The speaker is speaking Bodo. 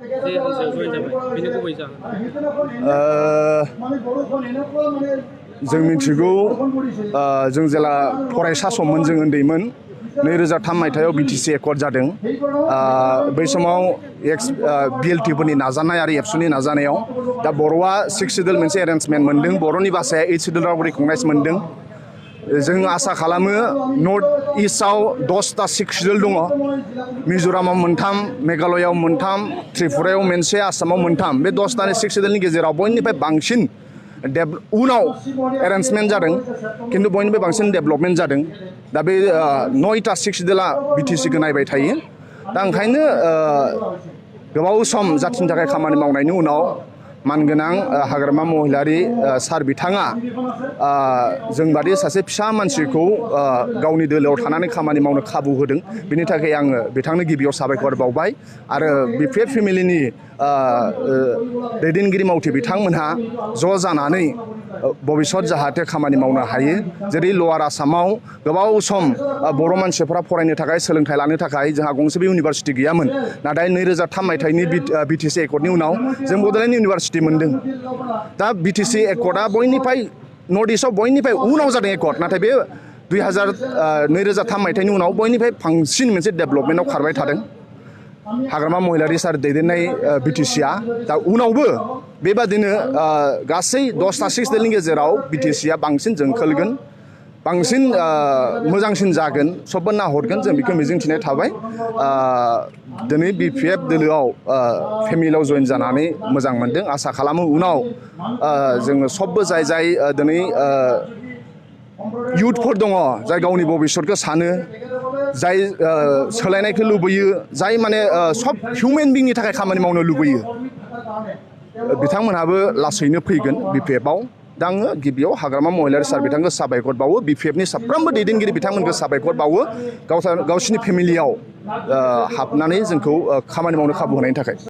जे हान्जायाव जयेन जाबाय बेनि गुबै जाहोन जों मिथिगौ जों जेला फरायसा सममोन जों उन्दैमोन 2003 मायथाइयाव बिटिसि एकर्ड जादों बै समाव बिएलटिफोरनि नाजानाय आरो एबसुनि नाजानायाव दा बर'आ 6 सिडुल मोनसे एरेन्जमेन्ट मोन्दों बर'नि भाषाया 8 सिडुलाव रिकगनाइज मोन्दों जों आसा खालामो नर्थ इस्टआव 10टा 6 सिडुल दङ मिज'रामाव 3 मेघालयआव 3 त्रिपुरायाव मोनसे आसामाव 3 बे 10टानि 6 सिडुलनि गेजेराव बयनिफ्राय बांसिन उनाव एरेन्जमेन्ट जादों खिन्थु बयनिफ्राय बांसिन डेभेलपमेन्ट जादों दा बे 9टा 6 सिडुला बिटिसिखौ नायबाय थायो दा ओंखायनो गोबाव सम जाथिनि थाखाय खामानि मावनायनि उनाव मानगोनां हाग्रामा महिलारि सार बिथाङा जोंबादि सासे फिसा मानसिखौ गावनि दोलोआव थानानै खामानि मावनो खाबु होदों बिनि थाखाय आङो बिथांनो गिबियाव साबायखर बावबाय आरो बिपिएफ फेमिलिनि दैदेनगिरि मावथि बिथांमोनहा ज' जानानै भबिष्यत जाहाथे खामानि मावनो हायो जेरै लवार आसामाव गोबाव सम बर' मानसिफ्रा फरायनो थाखाय सोलोंथाइ लानो थाखाय जोंहा गंसेबो इउनिभारसिटि गैयामोन नाथाय 2003 मायथाइनि बिटिसि एकर्डनि उनाव जों बड'लेण्ड इउनिभारसिटि मोन्दों दा बिटिसि एकर्डआ बयनिफ्राय नर्थ इस्टआव बयनिफ्राय उनाव जादों एकर्ड नाथाय बे 2003 मायथाइनि उनाव बयनिफ्राय बांसिन मोनसे डेभेलपमेन्टआव खारबाय थादों हाग्रामा महिलारि सार दैदेननाय बिटिसिआ दा उनावबो बेबादिनो गासै 10टा 6 सिडुलनि गेजेराव बिटिसिआ बांसिन जोंखोलगोन बांसिन मोजांसिन जागोन सबबो नाहरगोन जों बेखौ मिजिंथिनाय थाबाय दिनै बिपिएफ दोलोआव फेमिलियाव जयेन जानानै मोजां मोनदों आसा खालामो उनाव जोङो सबबो जाय दिनै इयुथफोर दङ जाय गावनि भबिष्यतखौ सानो जाय सोलायनायखौ लुबैयो जाय माने सब हिउमेन बिंनि थाखाय खामानि मावनो लुबैयो बिथांमोनहाबो लासैनो फैगोन बिपिएफआव दा आङो गिबियाव हाग्रामा महिलारि सार बिथांखौ साबायखर बावो बिपिएफनि साफ्रोमबो दैदेनगिरि बिथांमोनखौ साबायखर बावो गावसोरनि फेमिलियाव हाबनानै जोंखौ खामानि मावनो खाबु होनायनि थाखाय